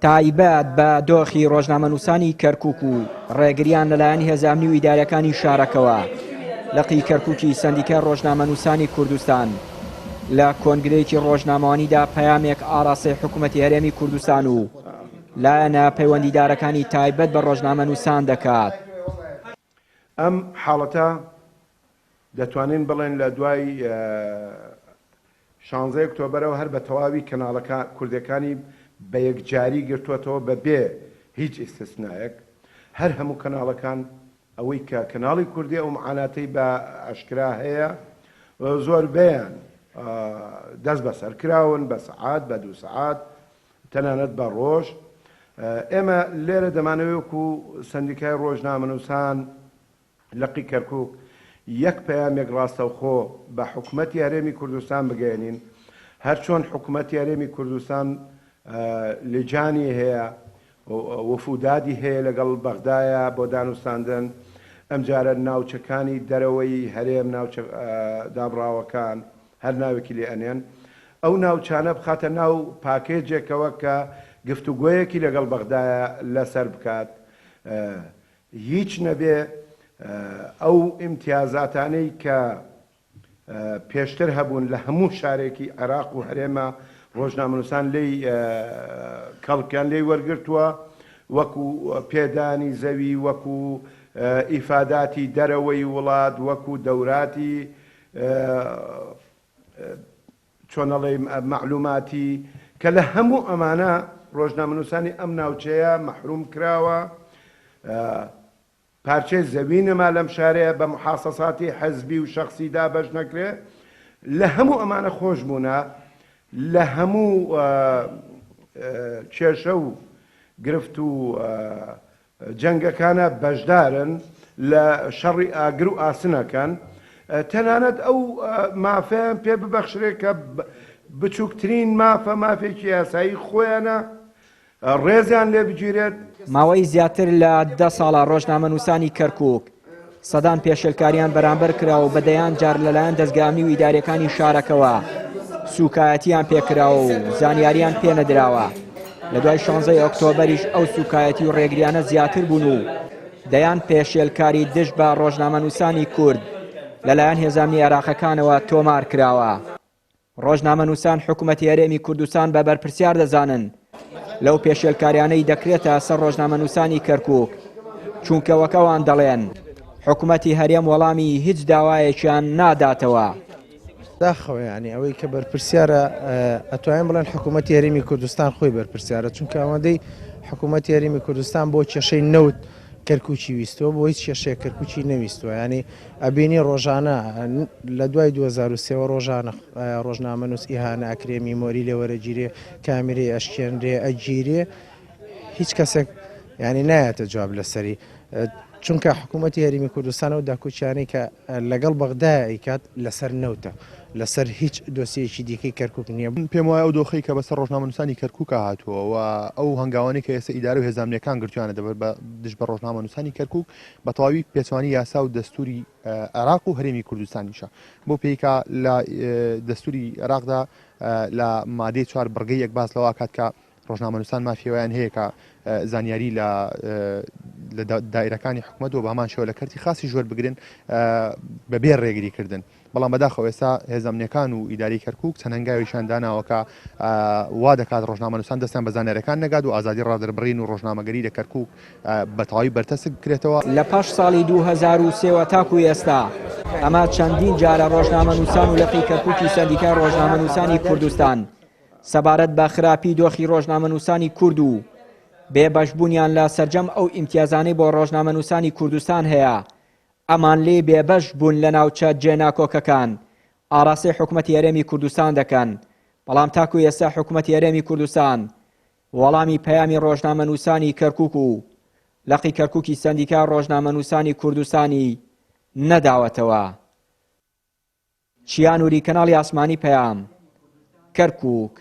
تایبەت بە دۆخی ڕۆژنامەنووسانی کەرکوک و ڕێگریان لەلایەن هێزە ئەمنی و ئیداریەکانی شارەکەوە، لقی کەرکوکی سەندیکای ڕۆژنامەنووسانی کوردستان لە کۆنگرەیەکی ڕۆژنامەوانیدا پەیامێک ئاڕاستەی حکومەتی هەرێمی کوردستان و لایەنە پەیوەندیدارەکانی تایبەت بە ڕۆژنامەنووسان دەکات. ئەم حاڵەتە دەتوانین بڵێن لە دوای شانزەی ئۆکتۆبەرەوە هەر بە تەواوی کەناڵەکە کوردیەکانی بە یەکجاری گرتوەتەوە بە بێ هیچ ئیستسنایەک هەر هەموو کەناڵەکان ئەوەی کە کەناڵی کوردی ئەو معاناتەی بە ئاشکرا هەیە زۆربەیان دەست بەسەر کراون بە سەعات بە دوو سەعات تەنانەت بە ڕۆژ ئێمە لێرە دەمانەوێت وەکو سەندیکای ڕۆژنامەنووسان لقی کەرکوک یەک پەیامێک ڕاستەوخۆ بە حکومەتی هەرێمی کوردستان بگەیەنین، هەرچۆن حکومەتی هەرێمی کوردستان لجانی هەیە وفودادی هەیە لەگەڵ بەغدایە بۆ دانوستاندن، ئەمجارە ناوچەکانی دەرەوەی هەرێم ناوچە دابڕاوەکان هەر ناوێکی لێ ئەنێن ئەو ناوچانە بخاتە ناو پاکێجێکەوە کە گفتوگۆیەکی لەگەڵ بەغدایە لەسەر بکات. هیچ نەبێ ئەو ئیمتیازاتانەی کە پێشتر هەبوون لە هەموو شارێکی عێراق و هەرێمە ڕۆژنامەنووسان لێی کەڵکیان لێی وەرگرتووە وەکو پێدانی زەوی وەکو ئیفاداتی دەرەوەی وڵات وەکو دەوراتی چۆن ئەڵێی مەعلوماتی کە لە هەموو ئەمانە ڕۆژنامەنووسانی ئەم ناوچەیە مەحروم کراوە پارچەی زەوی نەما لەم شارەیە بە محاسەساتی حەزبی و شەخسی دابەش نەکرێ لە هەموو ئەمانە خۆش بوونە لە هەموو کێشە و گرفت و جەنگەکانا بەشدارن لە شەڕی ئاگر و ئاسنەکەن، تەنانەت ئەو مافەیان پێ ببەخشرێ کە بچووکترین مافە، مافێکی یاسایی خۆیانە، ڕێزیان لێ بگیرێت. ماوەی زیاتر لە دە ساڵە ڕۆژنامەنووسانی کەرکووک سەدان پێشێلکاریان بەرامبەر کرا و بە دەیان جار لەلایەن دەزگا ئەمنی و ئیداریەکانی شارەکەوە سوکایەتیان پێکراوە و زانیاریان پێنەدراوە. لە دوای شانزەی ئۆکتۆبەریش ئەو سوکایەتی و ڕێگریانە زیاتر بوون و دەیان پێشێلکاری دژ بە ڕۆژنامەنووسانی کورد لەلایەن هێزە ئەمنی عێراقەکانەوە تۆمار کراوە. ڕۆژنامەنووسان حکومەتی هەرێمی کوردستان بە بەرپرسیار دەزانن لەو پێشێلکاریانەی دەکرێتە سەر ڕۆژنامەنووسانی کەرکوک، چونکە وەک ئەوان دەڵێن حکومەتی هەرێم وەڵامی هیچ داوایەکیان ناداتەوە. داخەوە یانی ئەوەی کە بەرپرسیارە ئەتوانین بڵێن حکوومەتی هەرێمی کوردستان خۆی بەرپرسیارە چونکە ئەوەندەی حکوومەتی هەرێمی کوردستان بۆ کێشەی نەوت کەرکوکی ویستوە بۆ هیچ کێشەیەک کەرکوکی نەویستوە یانی ئەبینی ڕۆژانە لە دوای 2023 وە ڕۆژانە ڕۆژنامەنووس ئیهانە ئەکرێ میمۆری لێ وەرەگیرێ کامیرەی ئەشکێنرێ ئەگیرێ هیچ کەسێک یانی نایەتە جواب لەسەری چونکە حکوومەتی هەرێمی کوردستان و داکۆکیانەی کە لەگەڵ بەغدایە ئەیکات لەسەر نەوتە لەسەر هیچ دۆسیەیەکی دیکەی کەرکوک نییە. پێم وایە ئەو دۆخەی کە بەسەر ڕۆژنامەنووسانی کەرکوکا هاتووە و ئەو هەنگاوانەی کە ئێستا ئیدارە و هێزە ئەمنییەکان گرتوویانە دەبەر بە دژ بە ڕۆژنامەنووسانی کەرکوک بە تەواوی پێچەوانەی یاسا و دەستووری عێراق و هەرێمی کوردستانیشە بۆ پێی کە لە دەستووری عێراقدا لە مادەی چوار بڕگەی یەک باس لەوە ئەکات کە ڕۆژنامەنووسان مافی ئەوەیان هەیە کە زانیاری لە لە دایرەکانی حکومەت و بە هەمان شێوە لە کەرتی خاسیش وەربگرن بەبێ ڕێگریکردن. بەڵام بەداخەوە ئێستا هێزە ئەمنییەکان و ئیدارەی کەرکووک چەند هەنگاوێکیان داناوە کە وا دەکات ڕۆژنامەنووسان دەستیان بە زانیارییەکان نەگات و ئازادی ڕادەربڕین و ڕۆژنامەگەری لە کەرکووک بە تەواوی بەرتەسک بکرێتەوە. لە پاش ساڵی 2003 وە تاکو ئێستا ئەمە چەندین جارە ڕۆژنامەنووسان و لقی کەرکووکی سەندیکای ڕۆژنامەنووسانی کوردستان سەبارەت بە خراپی دۆخی ڕۆژنامەنووسانی کورد و بێ بەشبوونیان لە سەرجەم ئەو ئیمتیازانەی بۆ ڕۆژنامەنووسانی کوردستان هەیە ئەمان لێی بێبەش بوون لە ناوچە جێناکۆکەکان ئاراستەی حکومەتی هەرێمی کوردستان دەکەن، بەڵام تاکو ئێستا حکومەتی هەرێمی کوردستان وەڵامی پەیامی ڕۆژنامەنووسانی کەرکوک و لقی کەرکوکی سەندیکای ڕۆژنامەنووسانی کوردستانی نەداوەتەوە. چیا نوری کەناڵی ئاسمانی پەیام، کەرکوک.